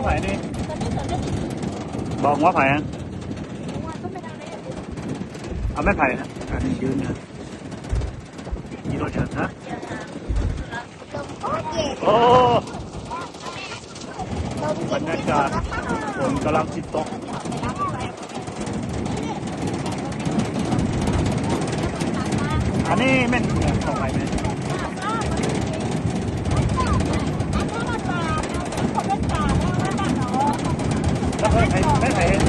ໃຜນີ້? ບອກວ່າໃຜ? ເອົາແມ່ນໃຜ? ອັນນີ້ຢືນນະ ຂີ່ລົດເຖິນນະ. ໂອ້ ບັນຍາກາດຝົນກຳລັງຊິຕົກ. ອັນນີ້ແມ່ນຂອງໃຜແມ່? ແລ້ວໃຜ ໃຜ ໃຜເຮັດ?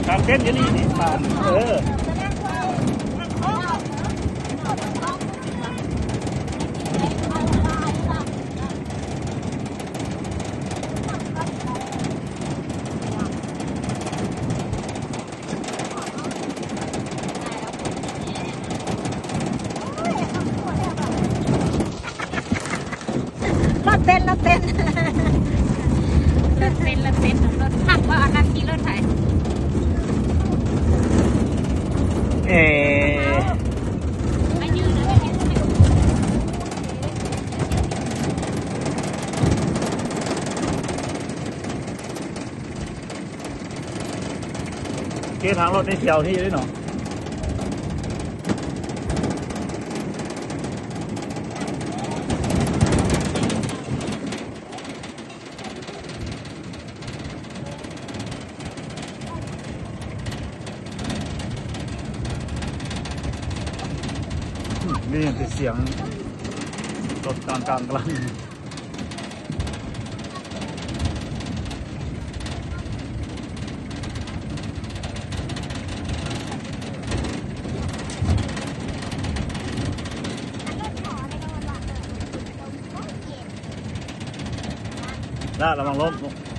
ກາງເຕັນຢູ່ນີ້ນີ້ ເອີ. ລົດເຕັ້ນ ລົດເຕັ້ນ ລົດເຕັ້ນ ລົດເຕັ້ນ ລົດພັກວ່າອັນນັ້ນຂີ່ລົດໄຖ ເອ. ເກທາງລົດນີ້ແຖວນີ້ເດ້ເນາະ. ນີ້ຄືສຽງລົດກາງໆ ກຳລັງ ລະ ລະວັງລົ້ມ.